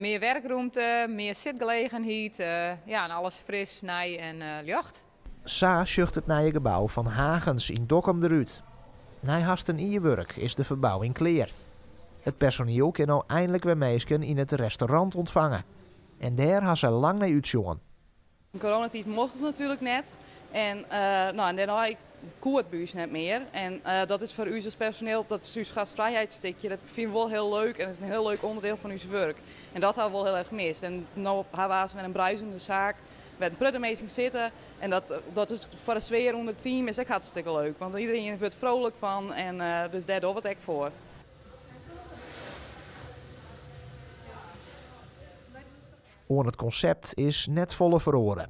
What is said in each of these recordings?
Mear werkrûmte, mear sitgelegenheid, ja, en alles fris, nij en ljocht. Sa sjocht it nije gebou fan Hagens yn Dokkum derút. Nei hast in jier wurk is de ferbouwing klear. It personiel kin no einlik wer minsken yn it restaurant ûntfange. En dêr ha se lang nei útsjoen. Yn coronatiid mocht it natuerlik net. En no, en dêrnei koe it by ús net mear. En dat is foar ús as personeel, dat is ús gastvrijheidsstikje. Dat fine we wol hiel leuk en dat is in hiel leuk ûnderdiel fan ús wurk. En dat ha we wol hiel erch mist. En no ha we aanst wer in bruisende saak wêr't in protte minsken sitte. En dat is foar de sfear ûnder it team is ek hartstikke leuk. Want iderien wurdt frolik fan en dus dêr dogge we it ek foar. Oan it konsept is net folle feroare.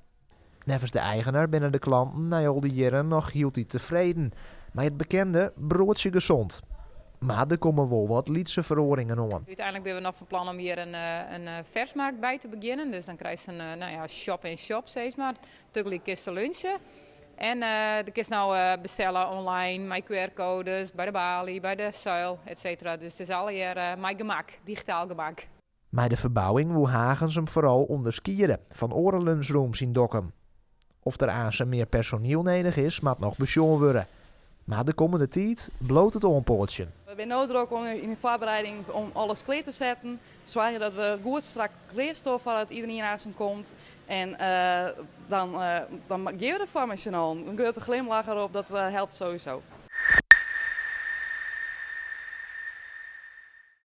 Neffens de eigener binne de klanten nei al dy jierren noch hieltyd tefreden mei it bekende broadsje gezond. Mar der komme wol wat lytse feroaringen oan. Uteinlik binne we noch fan plan om hjir in versmarkt by te begjinnen. Dus dan krijst in, nou ja, shop in shop, sis mar. Tagelyk kinst lunche. En do kinst no bestelle online mei QR-koades, by de baly, by de seil, et cetera. Dus it is allegear mei gemak, digitaal gemak. Mei de ferbouwing woe Hagens him foaral ûnderskiede fan oare lunchrooms yn Dokkum. Oft der aansen mear personiel nedich is, moat noch besjoen wurde. Mar de kommende tiid bliuwt it oanpoatsjen. We binne no drok yn de foarbereiding om alles klear te setten. Soargje dat we goed strak klear stean foardat iderien aansen komt. En dan, dan gean we derfoar mei syn allen. In grutte glimlach erop, dat helpt sowieso.